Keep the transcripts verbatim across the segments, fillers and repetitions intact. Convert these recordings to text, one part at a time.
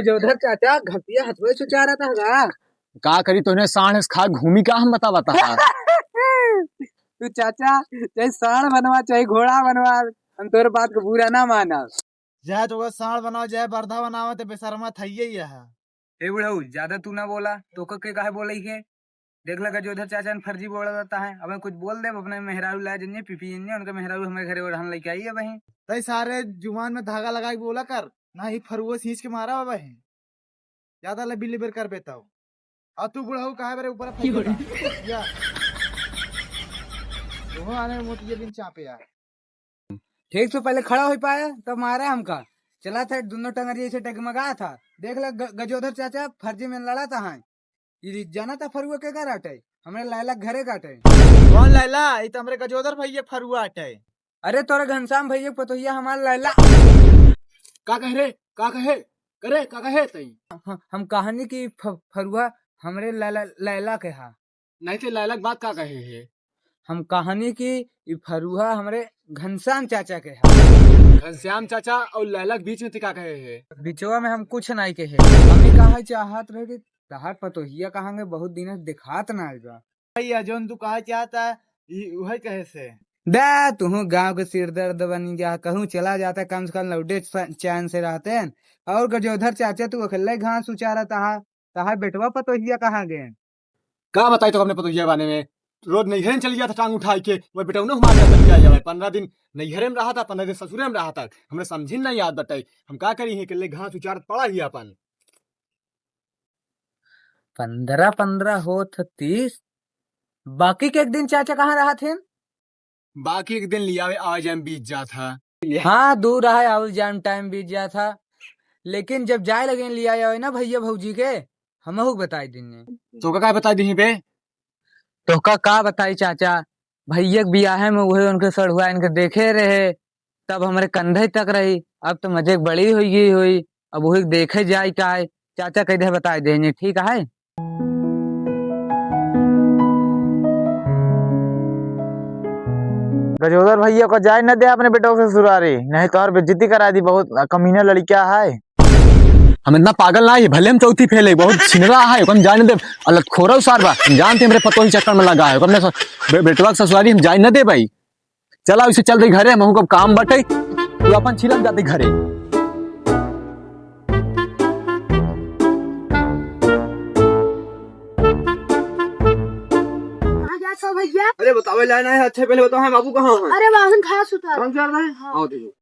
गजोधर चाचा, घटिया हथवे सुचारत हगा। का करी, तोहने साँड़ से खा घूमी का, हम बतावत हा। तू चाचा, चाहे साँड़ बनवा, चाहे घोड़ा बनवा, हम तोर बात को बुरा ना माना। चाहे तो साँड़ बनाओ, चाहे बरधा बनाओ, तो बेशर्मा थइये ही है। ए बुढ़ऊ, ज्यादा तू ना बोला, तोका के काहे बोलई है? देख ला गजोधर चाचा ने फर्जी बोला रहता है, अब कुछ बोल दे, अपने मेहरारू ला जन्ने, पीपी जन्ने, उनके मेहरारू हमारे घरे ओढ़न लेके आई है बहिन। तई सारे जुबान में धागा लगा के बोला कर, ना ही फरुआ सींच के मारा बहिन। ज्यादा ले बिल्ली बेर कर बेताऊ। आ तू बुढ़ऊ काहे बरे ऊपर फेंक देता? या। ओहो आने मोतिये बिन चापे यार। ठीक से पहले खड़ा हो पाया, तब मारा हमका। चला था, दोनों टंगरिया से डगमगा था। देख ला, ग-, गजोधर चाचा फर्जी में लड़ा था, हाँ। ये जाना था फरुआ के घर आटे, हमरे लैला घरे काटे। कौन लैला? ये तो हमरे गजोधर भैया फरुआ आटे। अरे तोरे घनश्याम भैया के पतोहिया हमार लैला। का कह रे? का कहे? करे, का कहे तई? ह-, हम कहानी की फ-, फरुआ हमरे लैला, लैला के हा। नहीं तो लैला के बात का कहे है? हम कहानी की ई फरुआ हमरे घनश्याम चाचा के हा। घनश्याम चाचा और लैला के बीच में ते का कहे है? बिचवा में हम कुछ नहीं कहे। हम ही कहा चाहत रहे कि तहार पतोहिया कहाँ गए, बहुत दिन से दिखात ना आइल बा। भैया, जौन तू कहा चाहता, ई उहे कहे से। दे, तुहू गाँव के सिरदर्द बन गया, कहूँ चला जाता, कम से कम लौटे च-, चैन से रहते हैं। और गजोधर चाचा, तू अकेले घास उचारत हा, तहार बेटवा पतोहिया कहाँ गए? का बताई तो अपने पतोहिया बारे में, रोज नैहरे में चल गया था टांग उठाई के, वो बेटवा ना हमारे साथ लिया जावे, पन्द्रह दिन नैहरे में रहा था, पन्द्रह दिन ससुरे में रहा था, हमरे समझी नहीं याद बताई, हम का करी है, अकेले घास उचारत पड़ा ही अपन। पन्द्रह पन्द्रह होत तीस, बाकी के एक दिन चाचा कहाँ रहत हैं? बाकी एक दिन लियावे आवे जाए में बीत जात हा। हाँ, दूर है, आवे जाए में टाइम बीत जात हा, लेकिन जब जाए लगे लिया आवे ना भैया भौजी के, हमहू के बताई देंगे। तोका का बताई दीही बे? तोका का बताई चाचा, भैया के बियाहे में उहे उनके सड़ुआ इनके देखे रहे, तब हमरे कंधे तक रही, अब तो मजे के बड़ी हुई गई हुई, अब उहे देखे जाए का है, चाचा कह दे बताई देंगे, ठीक है? गजोधर भैया को जाए न दे अपने बेटों के ससुरारी, नहीं तो और बेइज्जती करा दी, बहुत कमीना लड़किया है। हम इतना पागल ना है, भले हम चौथी फेल है, बहुत छिनरा है, ओकरा हम जाए न दे, अलत खोरा सार बा, हम जानते हमरे पतोही चक्कर में लगा है, ओकरा हमने स-, बे-, बेटवा के ससुरारी हम जाए न दे भाई। चला, उसे चल रही घरे, हमहू को काम बटे, तू अपन छिलम जाते घरे। कहाँ जात हो भैया? अरे बतावे लाए ना है, अच्छे पहले बताओ, है बाबू कहाँ है? अरे बाबू घास उतार। कौन चल रहा है? हाँ। आओ देखो।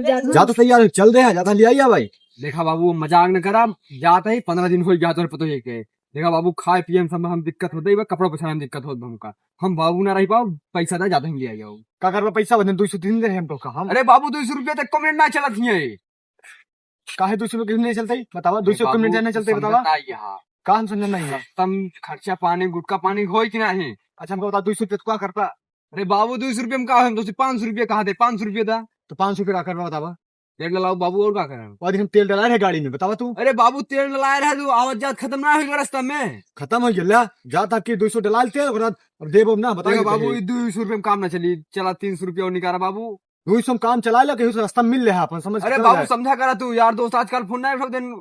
जा तो सही यार, चल दे, ज्यादा लिया या भाई। देखा बाबू, मजाक न करा, जात है, पन्द्रह दिन हो गया तोर पतोही के। देखा बाबू, खाए पिए में सब हम दिक्कत होते ही बा, कपड़ा पहनावे में दिक्कत होत बा हमका। हम बाबू ना रही पाओ, पैसा दे, जाते हम लिया जाओ। का करबा पैसा, बदन दो सौ तीन दे हम तो का हम। अरे बाबू, दो सौ रुपया तक कम रेट ना चलत हिया। काहे दो सौ रुपया नहीं चलता ही? बतावा, अरे दो सौ कम रेट बाबू, नहीं चलता ही, समझत बतावा। ना यहाँ। का हम समझ नहीं है? रास्ता में खर्चा पानी, गुटखा पानी होई कि नहीं? अच्छा, हमको बता, दो सौ रुपया तू का करबा? अरे बाबू, दो सौ रुपया में का होई? हम तो सिर्फ पाँच सौ रुपया कहा दे, पाँच सौ रुपया दा। तो पाँच सौ रुपया का करबा बतावा? तेल डलाओ बाबू, और का करब? और हम तेल डलाए रहे गाड़ी में, बतावा तू। अरे बाबू, तेल डलाए रहे तू, आवत जात खत्म ना होई रास्ता में? खत्म हो गया, जा ताकि दो सौ डलाल तेल, ओकरा अब देबो ना, बतावा देखो बाबू, ये दो सौ रुपया में काम ना चली, चला तीन सौ रुपया और निकाला बाबू। दो सौ में काम चला लो, केहू से रास्ता में मिल ले अपन, समझ अरे चला बाबू, जाए। समझा करा तू, यार दोस्त आजकल फोन ना उठाओ दिन।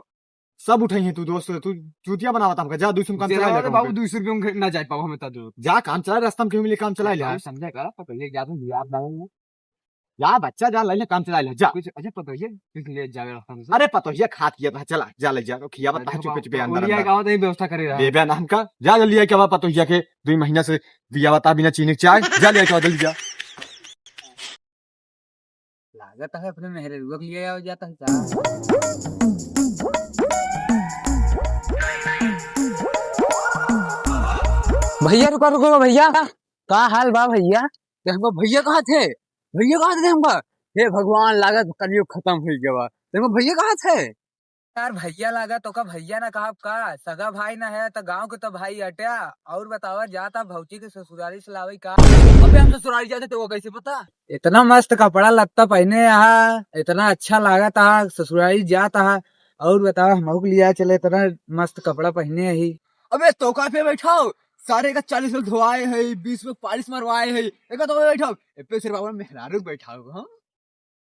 सब उठाई है तू दोस्त, तू चूतिया बनावत हमका, जा दो सौ में काम चला ले बाबू, दो सौ रुपया में ना जाए पाओ, हमें ता दो। जा काम चला, रास्ता में केहू मिले काम चला ले। बाबू समझा करा, पतोहिया के जात हूँ, यार ना हो। जा बच्चा, जा ले ले काम चला ले, जा। कुछ, अच्छा पतोहिया, कुछ ले जावे रास्ता में से। अरे पतोहिया खात किया था, चला, जा ले जा, खिया अरे बता, देखो चुप बाबू, चुप अंदर उलिया अंदर। गाँव नहीं व्यवस्था करे रहा। देबे ना हमका, जा जल्दी आके बाबा पतोहिया के, दो महीना से दिया बता बिना चीनी के चाय, जा ले आके जल्दी जा। लागत है अपने मेहररुआ के लिए आओ जाता है का? भैया रुका, रुका भैया, का हाल बा भैया? देखो भैया कहाँ थे, भैया कहाँ थे हमका? हे भगवान, लागत कलयुग खत्म हो गया बा। देखो भैया कहाँ थे? यार भैया लागा तो का भैया ना कहब का, सगा भाई ना है तो गाँव के तो भाई अट्या। और बतावा जाता भौजी के ससुरारी से लावे का? अबे हम ससुरारी जाते तो वो कैसे पता? इतना मस्त कपड़ा लत्ता पहने हा, इतना अच्छा लागत हा, ससुरारी जात हा। और बतावा हमहू के लिया चले, इतना मस्त कपड़ा पहने ही। अबे तो का पे बैठाओ, सारे का चालीस में धोआए है, बीस में पालिश मरवाए है, एक तो बैठाओ, ए पे सिर्फ अपन मेहरारू बैठाओ, हाँ?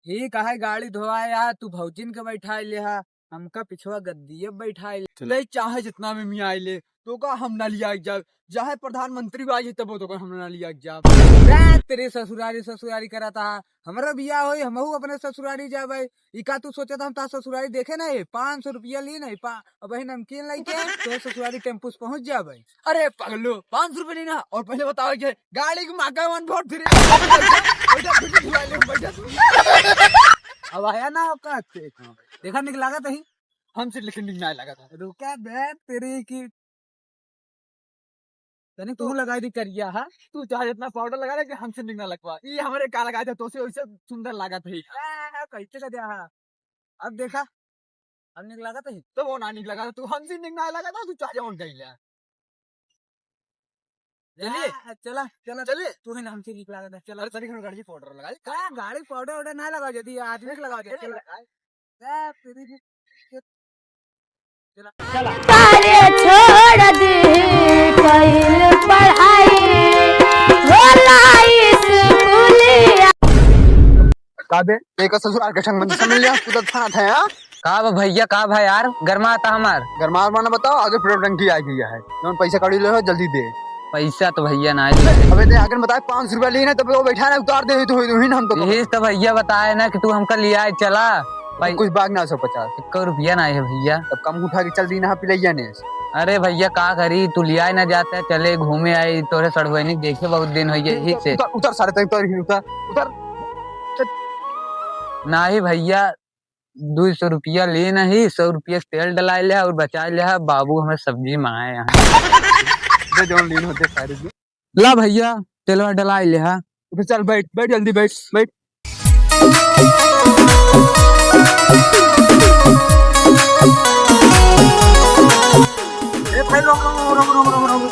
ठीक है, गाड़ी धोआए हा, तू भौजिन के बैठाए ले हा, हमका पिछवा गद्दिये बैठाई ले। चल। ले चाहे जितना में मियाँ आइले, तोका हम ना लिया जाब। चाहे प्रधानमंत्री भी आ जाए, तबो तोका हम ना लिया जाब। बे तेरे ससुरारी, ससुरारी करत हा। हमरा बियाह होई, हमहू अपने ससुरारी जाबे। ई का तू सोचत हा हम तोहार ससुरारी देखे नहीं? पाँच सौ रुपया ली नहीं, पा-, अबहीं नमकीन लइके तोरे ससुरारी टेम्पू से पहुँच जाबे। अरे पगलू, पाँच सौ रुपया ली ना, और पहले बताओ कि गाड़ी के माका वन फोर थ्री। बैठा, बैठा, बैठा, बैठा। अब आया ना औकात से। देखा निक लागत ही। हमसे लेकिन निक ना लागत है। रुका बे तेरी की। तनी तू लगाई दी करिया, हाँ? तू चाहे इतना पाउडर लगा ले कि हमसे निक ना लगवा। ई हमरे का लगा दे, तोसे वैसे सुंदर लागत है। आ, कैसे कर दिया, हाँ? अब देखा, अब निक लागत है। तो वो ना निक लगा, तू हमसे निक ना लगा, तू चाहे और गई ले। चलिए। आ, चला, चला। चलिए। तू ही ना हमसे निक लागत है, चला। अरे, तनी गाड़ी पाउडर लगा ले। का गाड़ी पाउडर वाउडर ना लगाओ, यदि आदमी के लगाओ, चला। ए, तेरी भी। चला। तारे छोड़ दी कइल पढ़ाई, होला स्कूलिया। का बे? एक ससुराल के ठंग मंदिर से मिल लिया, कूदत फानत है, हाँ? का बा भैया, का बा यार, गरमाता हमार। गरमार माने बताओ, आगे पेट्रोल टंकी आ गई है, जौन पैसा कौड़ी ले हो, जल्दी दे। पैसा तो भैया ना है। अबे दे, आगे बताए, पाँच सौ रुपया ली ना, तब वो बैठा ना, उतार दे, तो हुई, हुई ना हम तो। यही तो भैया बताए ना कि तू हमका लियाए चला। भाई कुछ बाग ना सौ पचास। एक रुपया ना है भैया। तब कम उठा के चल दी ना, पिलैया ने। अरे भैया का करी, तू लियाए ना जाते, चले घूमे आई, तोरे सड़ुआइनी देखे बहुत दिन हो गए, यही से। उतर, उतर सारे, उतर, उतर, उतर। नहीं भैया, दो सौ रुपया ले नहीं, सौ रुपया तेल डलाए ले और बचाए ले, बाबू हमें सब्जी मंगाए यहाँ। दे जौन लीन होते सारे जो। ला भैया, तेलवा डलाए ले हा। तो चल बैठ, बैठ जल्दी बैठ, बैठ। ए भाई, रुक, रुक, रुक।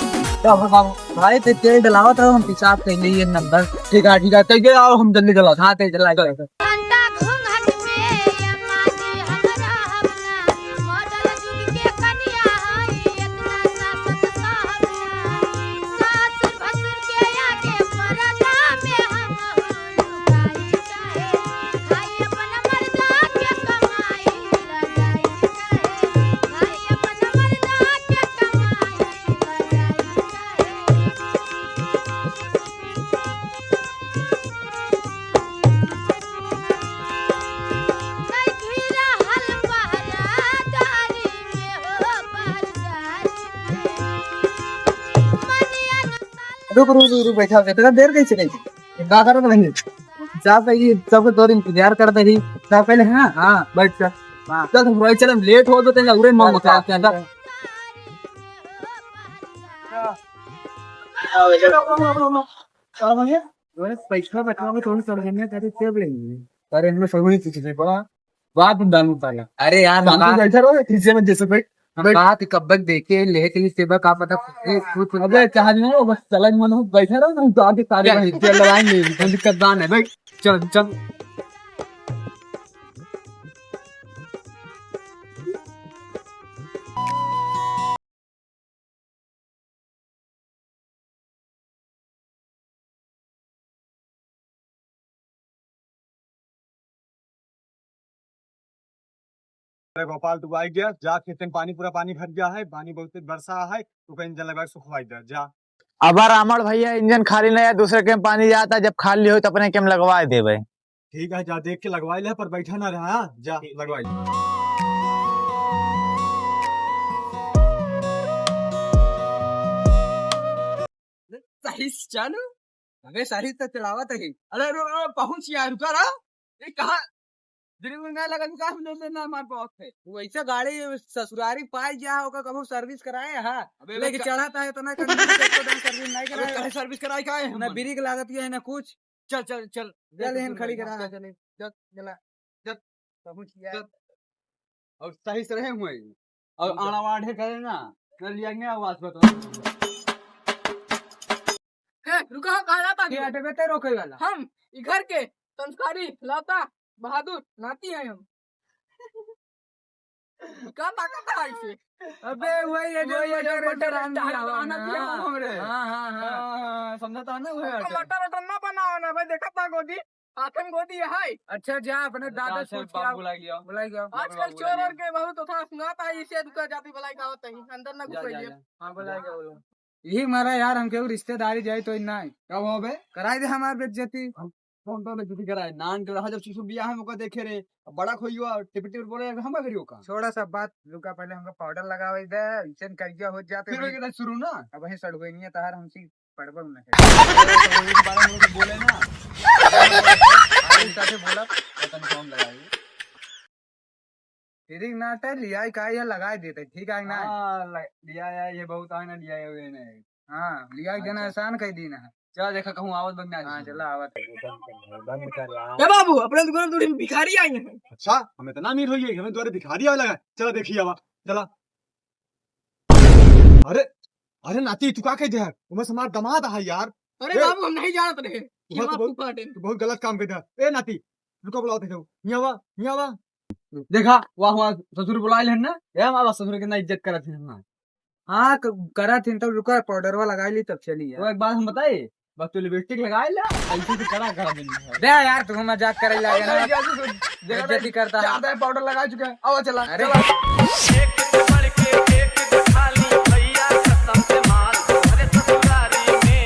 क्या हो बाबू? भाई, ते तेल डलावत रहो, हम पेशाब कर लिए एक नंबर। ठीक है, ठीक है, तो ये आओ, हम जल्दी डलाओ। हाँ, तेल डलाए, डलाए। घंटा घूंघट में ये माटी हमरा, हमरा मॉडल जुग के कनिया हई, इतना सासत साहब ना। सासुर भसुर के आगे पर्दा में हम लुकाई काहे, खाई अपन मर्दा के कमाई लगाई काहे, खाई अपन मर्दा के कमाई लगाई काहे। रुक, रुक, रुक, रुक, बैठा, इतना देर कैसे नहीं? का करत रही? जा पहले, सबके तोर इंतजार करत रही। जा पहले, हाँ, हाँ, बैठ, चल। हाँ। चल, हम रोई, चल, हम लेट हो तो तेरा उरे मौका चल, चल, चल। का भैया? अरे पैसा बचाओ, थोड़ी समझ में करे, सेब लेंगे। अरे इनमें सब नहीं कुछ नहीं पड़ा। बात हम डालू पहला। अरे यार, हम बात तो बैठा रहो, खींचे में जैसे बैठ। हम बैठ। बात कब तक देखे, लेके लिए सेब का पता। ए, कुछ, कुछ। अबे चाह नहीं हो, बस चला मन हो, बैठा रहो, हम तो आगे सारे चल। वहीं चल लगाएंगे, कोई दिक्कत ना है, बैठ। चल, चल। अरे गोपाल, तू आई गया, जा खेते में पानी, पूरा पानी भर गया है, पानी बहुत तेज बरसा है, तू कहीं जल लगा के सुखवाई दे, जा। अब रामड़ भैया, इंजन खाली नहीं है, दूसरे के में पानी जाता, जब खाली हो तो अपने के में लगवा देबे। ठीक है, जा देख के लगवाई ले, पर बैठा ना रहा, हाँ? जा, ठीक। लगवाई ले। सही से चालू? अबे सही से चलावत है। अरे, अरे, अरे, पहुँच गया, रुका रहा। ये कहाँ? दिल में ना लगा, रुका, हम लोग ना मार पावत है। वैसे गाड़ी ससुरारी पाई जा, ओकर कबो सर्विस कराए, हाँ? अबे, लेके अबे, चढ़ाता है इतना कंजूस, एको दाम सर्विस नहीं अबे, कराए। काहे सर्विस कराए, काहे हम ना ब्रेक लागत है, ना कुछ। चल, चल, चल। चल, एहन खड़ी करा। चल, चल, चल, चला। चल। पहुँच गया। चल। और सही से रहे हुए। और चल। आना वाढ़े करे ना, कर लिया गया आवाज बताओ। ए, रुका हो, कहाँ जाता के तू? अटबे ते रोके वाला। हम, ई घर के संस्कारी, लाता, बहादुर, नाती है हम। का ताकत है इसे? अबे, वही है जो वही है जो बटर बटर राम जी आवा आना ना। दिया हमरे। हाँ, हाँ, हाँ। हाँ, हाँ, हाँ, समझता है ना, वही हमको है। मटर वटर ना बनाओ ना भाई, देखा था गोदी। हाथन गोदी है। अच्छा, जा अपने दादा सोच के आओ। बुलाई लिया। बुलाई के आओ। आजकल चोर और के बहुत उठा सुनाता है, इसे दुका जाती बुलाई का होता है, अंदर ना घुस जा, जा। हाँ, बुलाई के आओ। यही मारा यार, हमके वो रिश्तेदारी जाए तो इतना है। क्या हुआ बे? कराई दे हमार बेइज्जती। हम कौन सा बेइज्जती कराए? नान के रहा जब शिशु बिया है, मुका देखे रे। अब बड़ा खोइयो, टिप टिप बोले, हम का करियो का? छोड़ा सब बात, रुका पहले हमका पाउडर लगावे दे, इचन करिया हो जाते फिर हैं। वही शुरू ना। अब वही सड़ुए नहीं है, तहार हमसे पड़बो न करे। तो वही के बारे में बोले ना। अरे साथे बोला, पता नहीं कौन लगाए। ठीक ना, तो लियाई का ये लगाए देते, ठीक है ना? हाँ, ल-, लियाई ये बहुत है ना, लियाई हुए नहीं। हाँ, लियाई देना अच्छा। एहसान कई दीना है। चला देखा कहूँ आवत बंद ना हाँ, चला आवत। बंद कर यार। ए बाबू, अपने दुकान थोड़ी भिखारी आई है। अच्छा, हम इतना अमीर हो गए, हमें द्वारे भिखारी आवे लगा। चला देखी आवा, चला। अरे, अरे नाती, तू का कह दे? उमें से हमार दामाद है यार। अरे ए, बाबू, हम नहीं जानत रहे कि तू हमार बहुत, फूफा हटे। तू बहुत गलत काम कह दे। ए नाती, रुका, बुलाओ थे, हियाँ आवा, हियाँ आवा। देखा, वाह, वाह, ससुर बुलाए लेन ना, ए, हमारा ससुर के ना इज्जत करत है ना। हाँ, क-, करत हिन, तब रुका, पाउडरवा लगाई ली, तब चली यार। तो एक बात हम बताए, बस तू लिपस्टिक लगाई ला, ऐसे तो कड़ा कड़ा दिन है। बे यार, तू मजाक करे लागे ना। ऐसे, ऐसे, ऐसे, देखा बेइज्जती करता है। ज्यादा पाउडर लगा चुका है, आओ चला, अरे। चला। एक से बढ़ के एक दिखा ली भैया, कसम से माल, अरे ससुरारी में।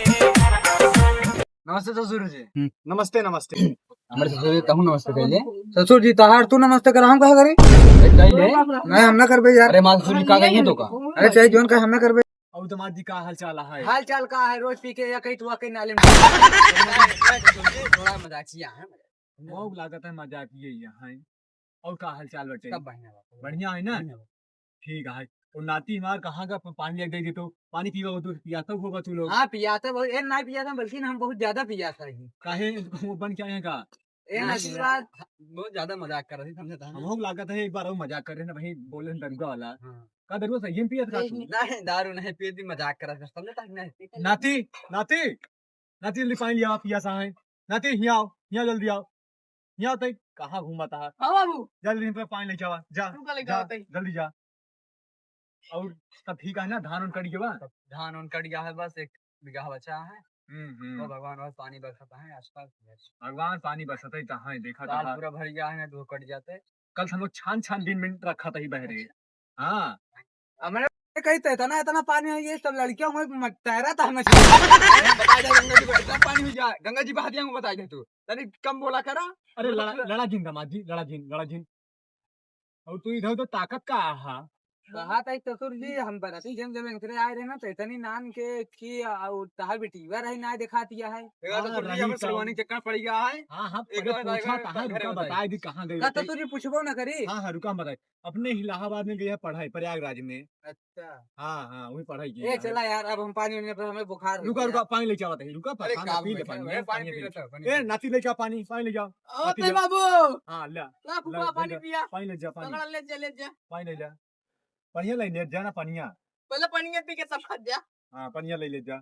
नमस्ते ससुर जी। हम्म। नमस्ते, नमस्ते। हमारे ससुर जी तहु नमस्ते कइले। ससुर जी, तहार तू नमस्ते करा, हम कहा करी? अरे, कइले। नहीं, हम ना करबे यार। अरे, माँ ससुर जी का कही है तो का? अरे, चाहे जोन का हम ना करबे। और दामाद जी का हाल चाल है? हाल चाल का है, रोज पी के या कहीं तू आ कहीं नाले में। थोड़ा मजाकिया है। मौग लागत है मजाकिया ही है। और का हाल चाल बटे? सब बढ़िया बा। बढ़िया है ना? बढ़िया बा। ठीक है। और नाती हमार कहाँ का प-, पानी लेके दे दे तो पानी पीवा हो तो पियासा होगा तू लोग। हाँ, पियासा बहुत, ए, ना पियासा, बल्कि हम बहुत ज्यादा पियासा है। काहे, वो बन क्या है का? ए, ना, नाती बात। बहुत ज्यादा मजाक कर रही, समझे था ना? हम लोग लागत है एक बार और मजाक कर रहे हैं ना भाई, बोले हैं दरुआ वाला। हाँ। का दरुआ सही में पियत का तू? नहीं, दारू नहीं पियत, मजाक कर रहा था, समझे था कि नहीं? नाती, नाती, नाती जल्दी पानी लिया, पियासा है। नाती, हियाँ आओ, हियाँ जल्दी आओ। हियाँ आओ तई, कहाँ घूमत है? हाँ बाबू। जल्दी इनका पानी लेके आवा, जा, तू का लेके जा, आवा तई? जल्दी जा। और सब ठीक है ना? धान उन कट गया बा? धान उन कट गया है, बस एक बीघा बचा है। हम्म, हम्म। तो भगवान बस पानी बरसाता है आसपास। भगवान पानी बरसाता ही कहाँ है, देखा साल था। पूरा भर गया है ना, तो कट जाते। कल हम लोग छान छान दिन में रखा था ही बहरे। हाँ। हमरे कही तो इतना, इतना पानी है, ये सब लड़कियां हुए म-, तैरा था मछली। बता दे गंगा जी, इतना पानी हुई जा, गंगा जी बहा दिया, बता दे तू। तनी कम बोला करा। अरे लड़ा, लड़ा जिन दामाद जी, लड़ा जिन, लड़ा जिन। और तू इधर उधर ताकत का आहा? कहा था ससुर जी, हम बराती जब, जब इनकरे आए रहे ना, तो इतनी नान के कि, आ, वो तहार बेटीवा रही ना दिखा दिया है। देखा तो हाँ, ससुर जी, रही हमें तो। शेरवानी चक्कर पड़ गया है। हाँ, हाँ, एक अरे बार पूछा आएगा, था, घर रुका, बताई। बताई दी कहाँ गई का बताई। ससुर जी पूछबो ना करी? हाँ, हाँ, रुका, हम बताई। अपने इलाहाबाद में गई है पढ़ाई, प्रयागराज में। अच्छा। हाँ, हाँ, वही पढ़ाई की ए, है। चला यार, अब हम पानी लेने पर हमें बुखार हो रुका, गया। रुका, पानी लेके आवत है, रुका, अरे, पी ले, पानी, पानी पी लेता हूँ, ए, पानी। नाती लेके आ पानी, पानी ले जाओ। ओ, नाती ते ले। बाबू। हाँ, ले। ला, फूफा, ले, पानी ले जा, पिया। पानी ले जा, पानी। पकड़ ले, ले, ले जा। पानी ले जा। पनिया ले ले जा ना, पनिया। पहले पनिया पी के तब खा जा। हाँ, पनिया ले ले जा।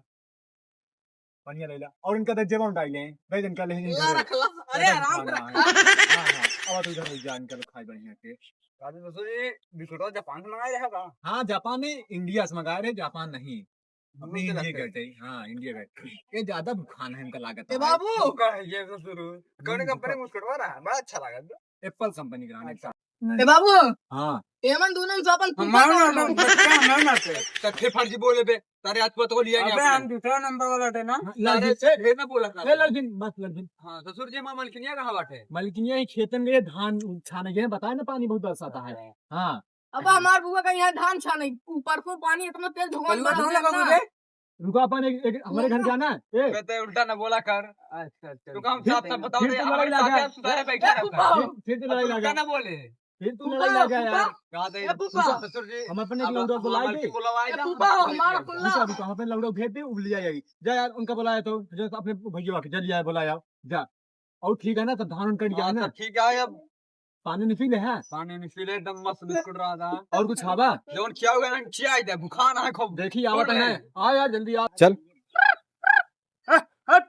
पनिया ले ला। और इनका दे जेबा में डाल ले। दे इनका ले ला घरे। रख ला। अरे, आराम से रख। हाँ, हाँ। अब तू इधर जा, इनका लोग खाए बढ़िया के। राजू ससुर जी, बिस्कुटवा जापान से मंगाए रहे का? हाँ, जापान नहीं, इंडिया से मंगाए रहे, जापान नहीं। अपने इंडिया गए थे, हाँ, इंडिया गए थे। ये ज्यादा खाना है इनका लागत है। बाबू। का है ये ससुर? कौन कंपनी का बिस्कुटवा रहा? बड़ा अच्छा लगा। एप्पल कंपनी का रहा। ए बाबू, हाँ। एमन दोनों में से अपन हम फूफा मारो ना, कौन है? हम बच्चा हम ना नाते। तो फिर फर्जी बोले बे, तारे हाथ पर तो लिया अबे, नहीं हम आपने। दूसरा नंबर वाला थे ना। हाँ, तारे लड़किन, से ढेर ना बोला कर। ए, लड़किन, बस लड़किन। हाँ, ससुर जी, माँ मलकिनिया कहाँ बाटे? मलकिनिया ही खेतन गए, धान छाने गए, बताए ना पानी बहुत बरसाता है। हाँ। अब हमार बुआ का यहाँ धान छाने, ऊपर को पानी इतना तेज धुआं परिवार मार धुआं दिया लगा ना। मुझे। रुका, अपन एक, एक, हमारे घर जाना है। ए। कहते उल्टा ना बोला कर। अच्छा, अच्छा। रुका, हम फिर, साफ साफ बताओ फिर दे, तो लड़ाई हमारे लगा। साथ सुधारे बैठा ए, रहता है। फूफा। फिर, फिर तो अब लड़ाई उल्टा लगा। ना बोले। फिर तू लड़ाई फूफा, लगा यार। फूफा। कहा दे, ए, फूफा। ससुर जी, हम अपने अब लौड़ा को बुलाए दे। ए, फूफा, हमारा रुका, फुल्ला। रुका, हम अपने लौड़ा भेज दे, वो ले आएगी। जा यार, उनका बुलाया तो, जो अपने भैया के, जल्दी आया, बुलाया, जा। और ठीक है ना, तो धान उन कट गया हाँ, ना। तो ठीक है, अब पानी नहीं पी ले है? पानी नहीं पी ले, एकदम मस्त बिस्कुट रहा था। और कुछ खाबा? जौन खिया होगा ना, खिया ही दे, बुखार है खूब। देखी, आवत है। आ यार, जल्दी आ। चल। हट, हट।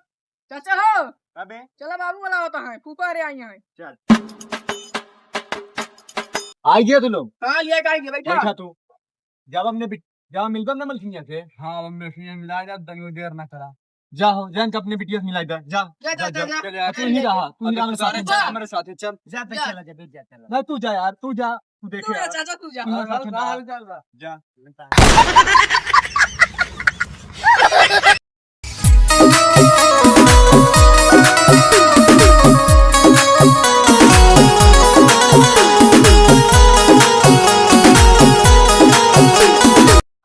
चाचा हो। अबे। चला बाबू वाला होता है, फूफा रे आई हैं। चल। आ गया तू लोग। हाँ, लिया के आई, बैठा। बैठा तू। जब हमने बिट-, जब मिलबम ना मलकिनिया से। हाँ, अब मलकिनिया मिला जा, दंगो देर ना करा। जा हो, जा इनका अपने बिटिया से मिलाई दे, जा। जा, जा, जा, जा, जा। जा। तू ही रहा, तू ही रहा मेरे साथ। चल, हमारे साथ है, चल। जा, जा। चला जा, जा, चला। नहीं, तू जा यार, तू जा, तू देखे तू जा, यार। चाचा, तू जा। तू जा, तू जा। हाल चाल बा। जा।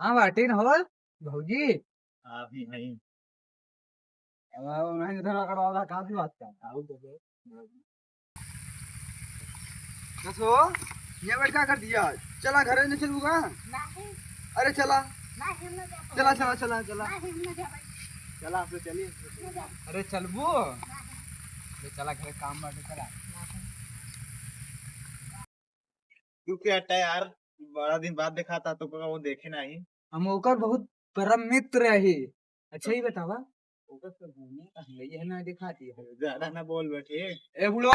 हाँ, बाटिन हो, भौजी। हाँ, भी है। अब उन्हें इधर अगर वाला का भी बात कर, आओ तो दे। कसो, ये बैठ का कर दिया? चला घरे नहीं चलूगा? नहीं। अरे चला। नहीं, हम ना जा पाएंगे। चला, चला, चला, चला। नहीं, हम ना जा पाएंगे। चला, आप लोग चलिए। ना जा। अरे चलबू? नहीं। अरे चला, घरे काम बाटे, चला। नहीं। तू क्या हटा यार, बड़ा दिन बाद देखा था तो वो देखे नहीं। हम ओकर बहुत परम मित्र रही। अच्छा ही बतावा, ओकर से घूमे का हम ये ना दिखाती है। ज्यादा ना बोल बैठे। ए बुढ़वा,